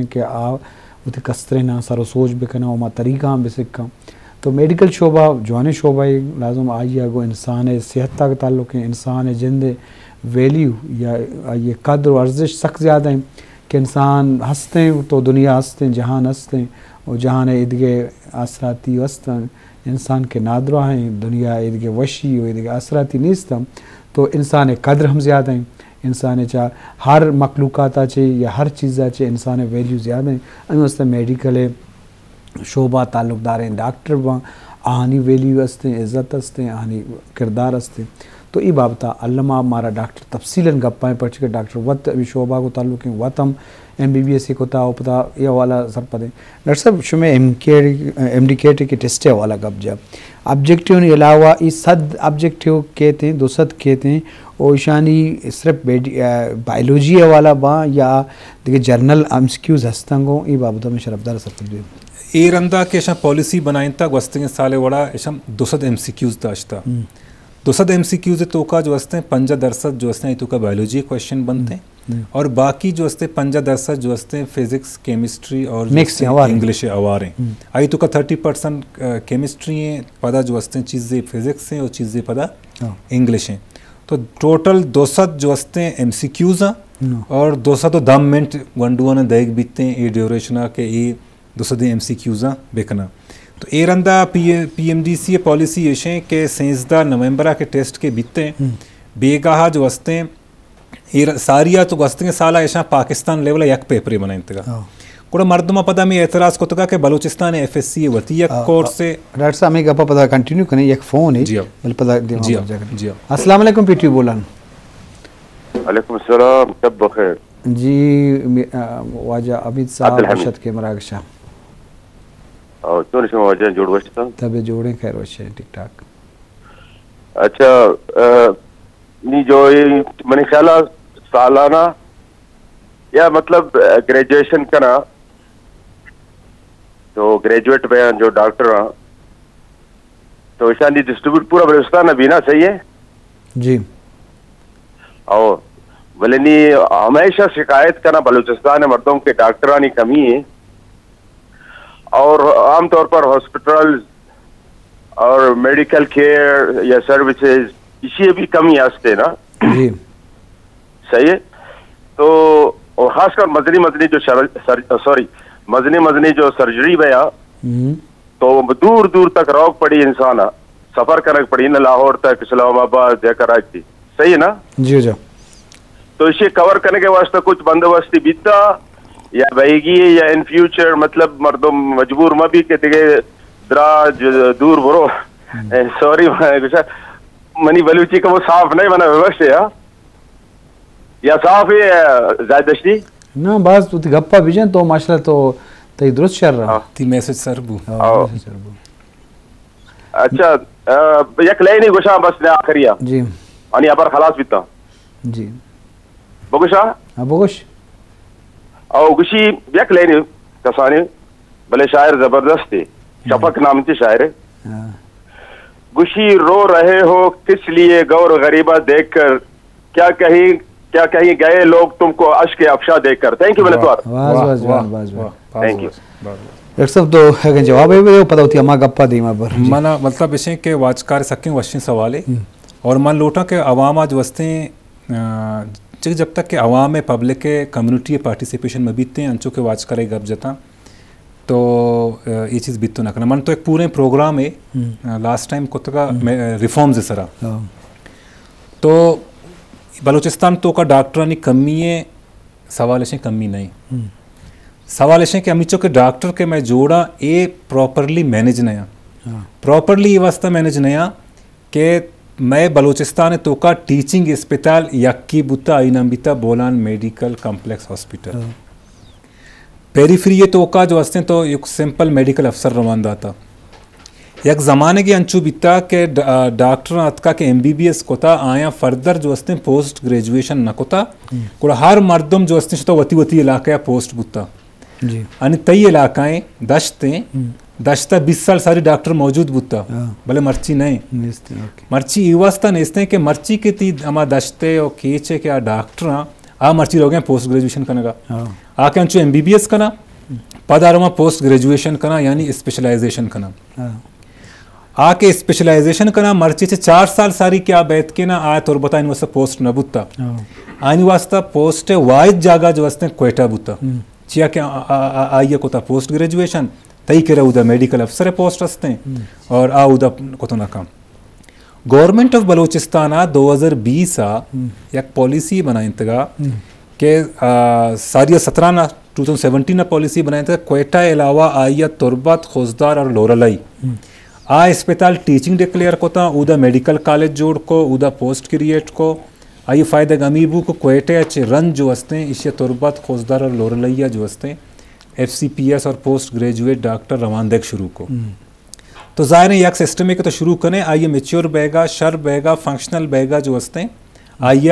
کہ آ وتی کستریناں سر و سوج بکناں و ما طریقہ ہم بسکاں۔ تو میڈیکل شعبہ جوانیں شعبہ ایں، لازم آئی ء گوں انسان ء صحت ء تعلق ایں، انسان ء جند ء ویلیو یا آئی ء قدر و ارزش سک زیادہ ایں کہ انسان ہستیں تو دنیا ہستیں، جہان ہستیں و جہان ء ایدگہ آسراتی ہستیں۔ انسان کہ نادراہ ایں، دنیا ء ایدگہ وشی و ایدگہ آسراتی نیست ہم، تو انسان ء قدر ہم زیادہ ایں۔ انسان ء چہ ہر مخلوقات ء چہ یا ہر چیز ء چہ انسان ء ویلیو زیادہ ایں۔ ہمے واسطہ میڈیکل ء شعبہ تعلق داریں ڈاکٹر باں، آہانی ویلیو ہستیں، عزت ہستیں، آہانی کردار ہستیں۔ تو ای بابت ء الما مارا ڈاکٹر تفصیلاً گپائیں، پرچہ کہ ڈاکٹر وت ہمے شعبہ گوں تعلق ایں، وت ہم ایم بی بی ایس ء کتا و پدا اے حوالہ سرپد ایں۔ ڈاکٹر صاحب، شمے ایم کے، ایم ڈی کیٹ کے ٹیسٹ ء حوالہ گپ جا۔ آبجیکٹیو نے علاوہ ای صد آبجیکٹیو کیت ایں، دو سد کیت ایں، او ایشانی صرف بیڈ-، آ، بائیولوجی حوالہ باں یا دگہ جنرل ایم سی کیوز ہستن گوں، ای بابت میں شرفدار سرپد بی۔ اے رندا کہ اشاں پالیسی بنائینتا گوستگیں سال وڑا اشاں دو سد ایم سی کیوز داشتا۔ ہم۔ دو سد ایم سی کیوز توکا جو ہستیں پنجاہ درصد جو ہستیں، ای توکا بائیولوجی کوشچن بنتے ہیں۔ ہم۔ اور باقی جو ہستیں پنجاہ درصد جو ہستیں فزکس، کیمسٹری اور جو مکس ہستیں ہیں، ہوار ہیں۔ انگلش ہوار ہیں۔ ہم۔ آئی توکا تھرٹی پرسنٹ، آ، کیمسٹری ہیں، پدا جو ہستیں چیزیں فزکس ہیں اور چیزیں پدا ہاں۔ انگلش ہیں۔ تو ٹوٹل دو سد جو ہستیں ایم سی کیوز ہیں ہاں۔ اور دو سد و دہ منٹ گونڈواں دیگ بیتے ہیں، اے ڈیوریشن آ کہ اے دو سد ایم سی کیوزاں بکناں۔ تو اے رندا پی، پی ایم ڈی سی ء پالیسی ایش ایں کہ سیزدہ نومبر ء کہ ٹیسٹ کہ بیت ایں، ہم۔ بیگاہ ء جو ہستیں، اے ر-، ساری ء تو گوستگیں سال ء ایشاں پاکستان لیول ء یک پیپرے بنائینتگ ء۔ ہاں۔ گڑا مردماں پدا ہمے اعتراض کتگ ء کہ بلوچستان ء ایف ایس سی ء وتی یک ہاں، کورس ہاں۔ ء۔ ڈاکٹر صاحب، ہمے گپ ء پدا کنٹینیو کنیں، یک فون ہے، جی ہاں۔ بل پدا دیما جی ہاں۔ برجا کنیں۔ جی ہاں۔ السلام علیکم پی ٹی وی بولان۔ وعلیکم السلام، شب بخیر۔ جی، می-، آ، واجہ حمید صاحب عبدالحمید۔ وش اتکے مراگش ء۔ او، چون شما واجہ، جوڑ وش اتاں؟ طبیعت جوڑیں، خیر وش ایں، ٹھیک ٹھاک۔ اچھا، آ، نی جو اے منی خیال ء سالانہ یا مطلب، آ، گریجویشن کناں تو گریجویٹ بیاں جو ڈاکٹر آں تو ایشانی ڈسٹریبیوٹ پورا بلوچستان ء بینا، صحیح ہے؟ جی۔ او، بلے نی ہمیشہ شکایت کناں بلوچستان ء مردم کہ ڈاکٹرانی کمی ہے اور عام طور پر ہاسپٹلز اور میڈیکل کیئر یا سروسز، اسی بھی کمی ہستے نا۔ جی۔ صحیح ہے؟ تو، اور خاص کر مزنی مزنی جو شر-، سر-، سوری، مزنی مزنی جو سرجری بیا، ہم۔ تو دور دور تک روگ پڑی انسان ء، سفر کنگ پڑی، نہ لاہور تک، اسلام آباد یا کراچی، صحیح ہے نا؟ جی، جی۔ تو اسے کور کرنے کے واسطے کچھ بندوبست بیتا یا بہیگی ہے یا ان فیوچر، مطلب، مردم مجبور مہ بی کہ دیگه دراج دور برو؟ ہم۔ اے، سوری، میں گوشا، منی بلوچی کمو صاف نہیں، منا ببخش یا۔ یا صاف ہے، زاہد دشتی؟ نہ، باز تو تی گپا بجن تو ماشاءاللہ تو تئی درست شر رہا۔ ہاں۔ تی میسج سر بو۔ ہاں، ہاں۔ میسج سر بو۔ اچھا، آ، یک لائنی گوشاں بس نے آخری آ۔ جی۔ آنی ابر خلاص بیتا۔ جی۔ بگوشاں؟ ہاں، بگوش۔ او گوشی یک لائنی کسانی، بلے شاعر زبردست ہے۔ ہاں۔ شفق نام تی شاعر ہے۔ ہاں۔ گوشی، رو رہے ہو کس لیے غور غریبہ دیکھ کر، کیا کہیں، کیا کہیں گئے لوگ تم کو اشک افشاں دیکھ کر۔ تھینک یو، منتوار۔ واہ، واہ، واہ، واہ، جوان، واہ، واہ۔ Thank you. باز، باز۔ ڈاکٹر صاحب، تو اگن جواب ہے، پتہ ہوتی ہما گپا دیما بر۔ جی۔ منا مطلب اشیں کہ واجکار سکیں وشیں سوالے۔ ہم۔ اور من لوٹاں کہ عوام آج وستیں، آ، جب، جب تک کہ عوام ہے، پبلک ہے، کمیونٹی ہے، پارٹیسپیشن میں بیتے ہیں، انچو کہ واجکار گپ جتا۔ تو، آ، یہ چیز بیت تو نہ کناں۔ من تو ایک پورے پروگرام ہے، ہم۔ آ، لاسٹ ٹائم کتگا، ہم۔ میں، آ، ریفارمز سرا۔ ہاں۔ تو بلوچستان تو کا ڈاکٹرانی کمی ہے، سوال اشیں کمی نہیں۔ ہم۔ سوال اشیں کہ ہمیچو کہ ڈاکٹر کہ میں جوڑا، اے پراپرلی مینج نیا۔ ہاں۔ پراپرلی یہ واسطہ مینج نیا کہ میں بلوچستان توکا ٹیچنگ اسپتال یکی بوتا، آئی نام بیتا بولان میڈیکل کمپلیکس ہاسپٹل۔ ہاں۔ پیریفری توکا جو ہستیں تو یک سمپل میڈیکل افسر روان داتا۔ یک زمانگے انچو بیتا کہ ڈ-، آ، ڈاکٹر آتکا کہ ایم بی بی ایس کتا، آیاں فردر جو ہستیں پوسٹ گریجویشن نہ کتا۔ ہم۔ گڑا ہر مردم جو ہستیں شتا وتی وتی علاقہ پوسٹ بوتا۔ جی۔ انی تئی علاقہ ہیں، دشت ہیں، ہم۔ دشتا بیس سال ساری ڈاکٹر موجود بوتا، ہاں۔ بلے مرچی نہیں۔ نیست ہیں، اوکے۔ مرچی ای واسطہ نیست ہیں کہ مرچی کے تی ہما دشتے اور کیچے کہ آ ڈاکٹر ہاں، آ مرچی روگیں پوسٹ گریجویشن کنگا۔ ہاں۔ آ کہ انچو ایم بی بی ایس کنا، پدا رواں پوسٹ گریجویشن کنا، یعنی اسپیشلائزیشن کنا۔ ہاں۔ آ کہ اسپیشلائزیشن کنا، مرچی چہ چار سال ساری کہ آ بیت کنا، آ تربتا آنی واسطہ پوسٹ نہ بوتا۔ ہاں۔ آنی واسطہ پوسٹ واحد جاگہ جو استیں کوئٹہ بوتا۔ ہم۔ چیا کہ آ، آ، آ، آئی ء کتا پوسٹ گریجویشن، تئی کرا اودا میڈیکل افسر پوسٹ استیں ہم۔ اور آ اودا کتو نہ کن۔ گورنمنٹ آف بلوچستان ء دو ہزار بیس ء ہم۔ یک پالیسی بنائینتگا ہم۔ کہ، آ، ساری سترہ نا، ٹو تھاؤزنڈ سیونٹین نا پالیسی بنائینتگا، کوئٹہ علاوہ آئی ء تربت، خضدار اور لورلائی ہم۔ آ اسپتال ٹیچنگ ڈکلیئر کتا، اودا میڈیکل کالج جوڑ کو، اودا پوسٹ کریئیٹ کو۔ آئی فائدہ ہمی بو کہ کوئٹہ ء چہ رند جو استیں، ایشی ء تربت، خضدار اور لورلائی ء جو استیں، ایف سی پی ایس اور پوسٹ گریجویٹ ڈاکٹر روان دیگ شروع کو۔ ہم۔ تو ظاہر ہے یک سسٹم ہے کہ تو شروع کنے، آئی میچور بیگا، شر بیگا، فنکشنل بیگا جو استیں، آئی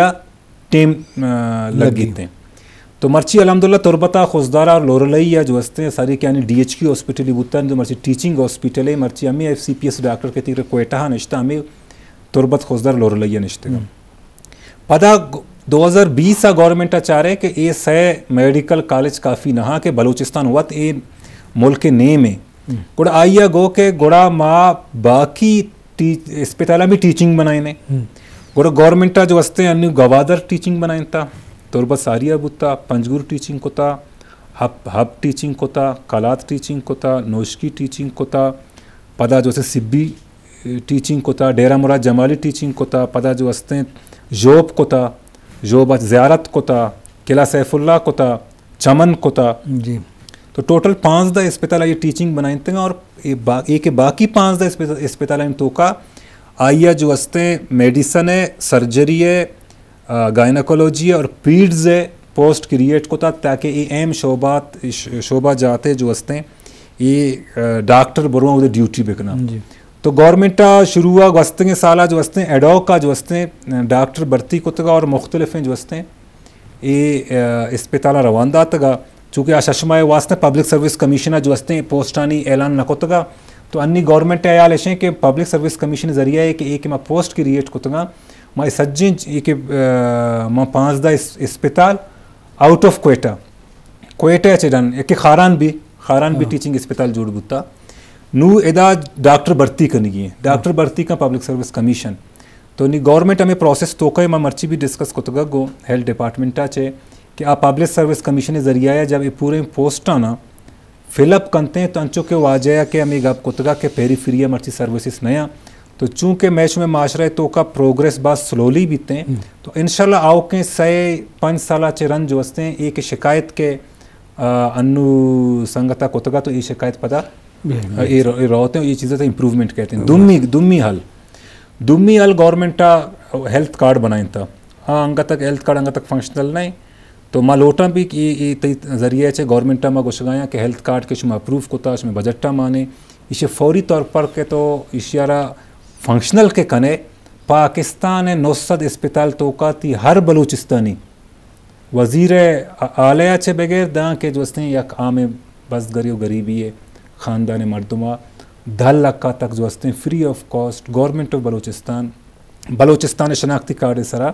ٹیم، آ، لگی۔ لگیتے۔ تو مرچی الحمدللہ تربتا، خضدارا اور لورلائی ء جو استیں، ساری کہ آنی ڈی ایچ کیو ہاسپٹل ہی بوتن، جو مرچی ٹیچنگ ہاسپٹل ہے، مرچی ہمیں F C P S doctor کے تیر کوئٹہ نشتا، ہمیں تربت، خضدار، لورلائی ء نشتگا۔ ہم۔ پدا گ-، دو ہزار بیس ء گورنمنٹ ء چارے کہ اے سئے میڈیکل کالج کافی نہ کہ بلوچستان وت اے ملک ء نیم ء۔ ہم۔ گڑا آئی ء گو کہ گڑا ما باقی ٹی-، اسپتالاں بھی ٹیچنگ بنائینے۔ ہم۔ گڑا گورنمنٹ ء جو ہستے انو گوادر ٹیچنگ بنائینتا، تربت ساری ء بوتا، پنجگور ٹیچنگ کتا، ہب، ہب ٹیچنگ کتا، کلات ٹیچنگ کتا، نوشکی ٹیچنگ کتا، پدا جو ہستے سبی ٹیچنگ کتا، ڈیرہ مراد جمالی ٹیچنگ کتا، پدا جو استیں ژوب کتا، ژوب ء زیارت کتا، قلعہ سیف اللہ کتا، چمن کتا۔ جی۔ تو ٹوٹل پانزدہ اسپتال آئی ٹیچنگ بنائینتگ اور اے با-، اے کہ باقی پانزدہ اسپتال، اسپتال توکا آئی جو استیں میڈیسن ہے، سرجری ہے، آ، گائنیکولوجی اور پیڈز ء پوسٹ کریئیٹ کتا تاکہ اے اہم شعبات، ش-، شعبہ جات ء جو استیں، اے، آ، ڈاکٹر برواں اودے ڈیوٹی بکناں۔ جی۔ تو گورنمنٹ ء شروع ء گوستگیں سال ء جو استیں، ایڈاک ء جو استیں، ڈاکٹر بھرتی کتگ اور مختلفیں جو استیں، اے، آ، اسپتال ء روان داتگ۔ چونکہ آ شش ماہ واسطہ پبلک سروس کمیشن ء جو استیں پوسٹانی اعلان نہ کتگ۔ تو انی گورنمنٹ ء حیال ایشیں کہ پبلک سروس کمیشن ذریعہ ہے کہ اے کہ ما پوسٹ کریئیٹ کتگاں، ما اے سجیں چ-، اے کہ، آ، ما پانزدہ اس-، اسپتال آؤٹ آف کوئٹہ، کوئٹہ چہ ڈن، ایک خاران بھی، خاران بھی ہاں۔ ٹیچنگ اسپتال جوڑ بوتا۔ نو ادا ڈاکٹر بھرتی کنگی ہیں، ڈاکٹر ہاں۔ بھرتی کا پبلک سروس کمیشن۔ تو نی گورنمنٹ ہمیں پروسیس توکا ہے، ما مرچی بھی ڈسکس کتگا گو ہیلتھ ڈپارٹمنٹ آ چے کہ آ پبلک سروس کمیشن ذریعہ ہے، جب یہ پورے پوسٹاں نا فل اپ کنتے ہیں، تو انچو کہ واجہ کہ ہمیں گپ کتگا کہ پیری فری مرچی سروسز نیا، تو چونکہ میں شمے معاشرہ توکا پروگریس باز سلولی بیتے ہیں، ہم۔ تو انشاءاللہ آؤکیں سئے پنچ سالا چہ رند جو ہستے ہیں، ایک شکایت کے، آ، انو سنگتا کتگا تو یہ شکایت پدا، بے، بے۔ اے رو-، اے روتے ہیں، یہ چیزیں تو امپروومنٹ کہتے ہیں۔ ہم۔ دومی، دومی حل، دومی حل گورنمنٹ آ ہیلتھ کارڈ بنائیں تا۔ ہاں، انگت تک ہیلتھ کارڈ انگت تک فنکشنل نہیں۔ تو ما لوٹاں بھی کہ اے، اے تئی ذریعہ چہ گورنمنٹ ء ما گوشگایاں کہ ہیلتھ کارڈ کہ شما اپروو کتا، شما بجٹ ء مانے، ایشی فوری طور پر کہ تو ایشی ء را فنکشنل کہ کنے، پاکستان ء نو سد اسپتال توکا تی ہر بلوچستانی وزیر ء آلہ ء چہ بغیر داں کہ جو استیں یک عام بزگری و غریبی ء خاندان مردم ء دہ لکھ ء تک جو استیں free of cost government of Balochistan Balochistan شناختی کارڈ سرا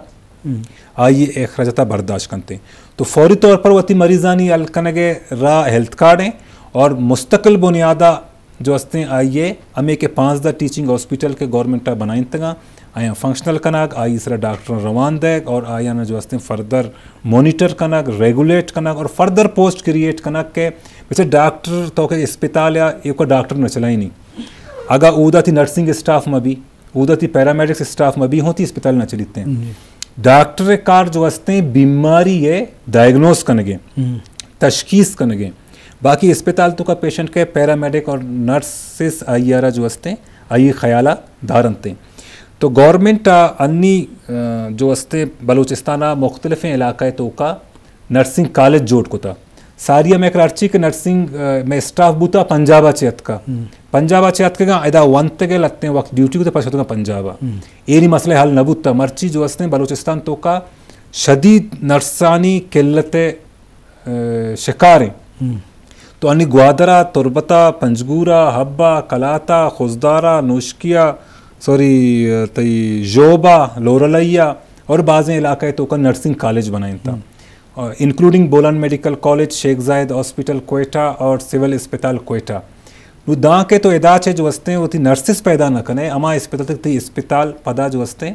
ہم۔ آئی اخراجات برداشت کنتے۔ تو فوری طور پر وتی مریضانی حل کنگ راہ ہیلتھ کارڈ ہیں اور مستقل بنیادہ جو ہستیں آئی ہمیں کہ پانزدہ ٹیچنگ ہاسپٹل کے گورنمنٹ بنائیں تگا، آیاں فنکشنل کنگ، آئی سرا ڈاکٹر روان دیگ اور آیاں جو ہستیں further monitor king, regulate king اور فردر پوسٹ کریئیٹ کنگ کہ بچے ڈاکٹر تو کہ اسپتال یا ایک ڈاکٹر نہ چلائیں نہیں۔ اگا اودا تی نرسنگ اسٹاف مبی، اودا تی پیرامیڈکس اسٹاف مبی ہوں تی اسپتال نہ چلیتے ہیں۔ جی۔ ڈاکٹر کار جو ہستے ہیں بیماری ہے ڈائگنوز کنگے، ہم۔ تشخیص کنگے۔ باقی اسپتال تو کا پیشنٹ کے پیرامیڈک اور نرسز آئی آرا جو ہستے ہیں، آئی خیالہ دارنتے ہیں۔ تو گورنمنٹ آ انی، آ، جو ہستے بلوچستان آ مختلف علاقہ تو کا نرسنگ کالج جوڑ کتا۔ ساری ہمیں کراچی کہ نرسنگ، آ، میں اسٹاف بوتا پنجاب آ چے اتکا۔ ہم۔ پنجاب آ چے اتکگا ادا ونتگے لتیں وقت ڈیوٹی کو تو پس اتکا پنجاب آ۔ ہم۔ ایری مسئلہ حل نہ بوتا۔ مرچی جو ہستیں بلوچستان تو کا شدید نرسانی قلت، آ، شکار ہیں۔ ہم۔ تو انی گوادرا، تربتا، پنجگورا، حبا، کلاتا، خضدارا، نوشکیا، سوری، آ، تئی ژوبا، لورلیا اور بازیں علاقہ تو کا نرسنگ کالج بنائیں تا۔ ہم۔ انکلوڈنگ بولان میڈیکل کالج، شیخ زاید ہاسپٹل کوئٹہ اور سول اسپتال کوئٹہ۔ نو داں کہ تو ادا چہ جو استیں وتی نرسز پیدا نہ کنے، ہما اسپتال تک تئی اسپتال پدا جو استیں،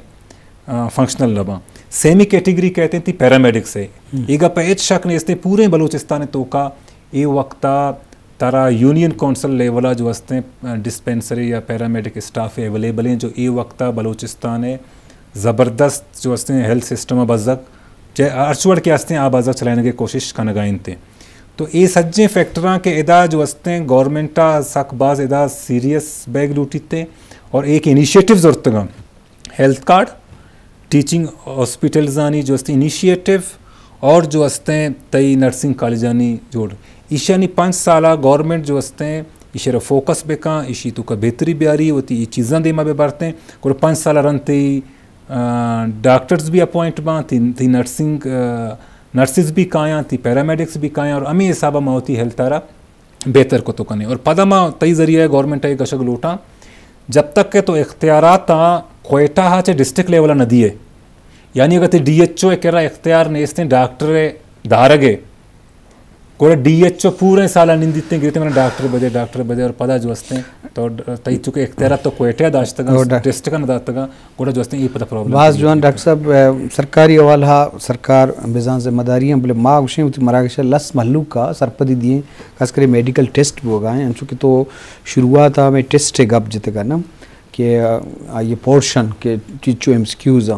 آ، فنکشنل نہ باں۔ سیمی کیٹیگری کہتے ہیں تئی پیرامیڈکس ہے۔ ہم۔ اے گپ ءَ ہچ شک نیستیں، پورے بلوچستان توکا اے وقتا ترا یونین کونسل لیولا جو استیں، آ، ڈسپنسری یا پیرامیڈک اسٹاف اویلیبل ہیں، جو اے وقتا بلوچستان ءِ زبردست جو استیں ہیلتھ سسٹم ءَ بزگ، چہ ہرچ وڑ کہ استیں آ بزگ چلائینگ ءِ کوشش کنگا انت۔ تو اے سجیں فیکٹراں کہ ادا جو استیں گورنمنٹ ءَ سک باز ادا سیریس بیگ لوٹیت اور ایک انیشیٹو زرتگاں۔ ہیلتھ کارڈ، ٹیچنگ ہاسپٹلزانی جو استیں انیشیٹو اور جو استیں تئی نرسنگ کالجانی جوڑ۔ ایشانی پنچ سالہ گورنمنٹ جو استیں ایشی را فوکس بکاں، ایشی توکا بہتری بیاری، وتی اے چیزاں دیما بہ برتیں، گڑا پنچ سالہ رند تئی، آ، ڈاکٹرز بھی اپوائنٹ باں، تئی، تئی نرسنگ، آ، نرسز بھی کایاں، تئی پیرامیڈکس بھی کایاں، اور ہمیں حسابا ما وتی ہیلتھ ءَ را بہتر کتو کنیں۔ اور پدا ما تئی ذریعہ گورنمنٹ ءَ گشگ لوٹاں، جب تک کہ تو اختیارات آ کوئٹہ ءَ چہ ڈسٹرکٹ لیول ءَ نہ دیئے، یعنی اگر تئی ڈی ایچ او ءِ کرا اختیار نیستیں ڈاکٹر ءِ دارگ ءِ، گڑا ڈی ایچ او پوریں سال ءَ نندیتیں، گریتیں من ڈاکٹر بدے، ڈاکٹر بدے، اور پدا جو استیں تو ڈ-، تئی چونکہ اختیارات تو کوئٹہ ءَ داشتگاں، اور ڈا-، ڈسٹرکٹ ءَ نہ داتگاں، گڑا جو استیں اے پدا پرابلم باز جوان ڈاکٹر صاحب، اے، سرکاری حوالہ ءَ سرکار بزاں ذمہ داری ہیں، بلے ما گوشیں وتی مراگش ءَ لس مہلوک ءَ سرپدی دیئیں، خاص کرے میڈیکل ٹیسٹ بوگا ہیں، انچو کہ تو شروعات ءَ ہمیں ٹیسٹ ءِ گپ جتگا نا کہ، آ، آئی پورشن کہ چیچو ایم سی کیوز ہیں،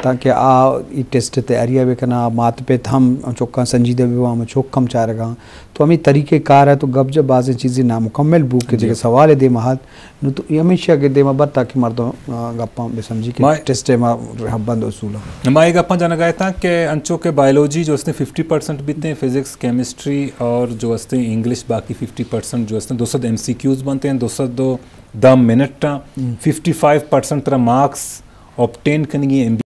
تاکہ آ ای ٹیسٹ ءِ تیاری ءَ بہ کناں، مات پت ہم چکاں سنجیدہ بہ باں، ہم چک ہم چارگاں۔ تو ہمیں طریقہ کار ہے تو گپ جب بازیں چیزیں نامکمل بو کہ جی۔ دگہ سوال دیم آہت، نو تو یہ ہمیشہ کہ دیما بر تاکہ مردم، آ، گپاں بہ سمجھی کہ ما ٹیسٹ ءِ ما رہبند اصول ہیں۔ ما یہ گپاں جنگا اتاں کہ انچو کہ بایولوجی جو استیں ففٹی پرسنٹ بیتیں، فزکس، کیمسٹری اور جو استیں انگلش باقی ففٹی پرسنٹ جو استیں دو سد ایم سی کیوز بنتے ہیں، دو سد دو دہ منٹ ٹاں، ہم۔ ففٹی فائیو پرسنٹ ترا مارکس آبٹین کنگی ایم بی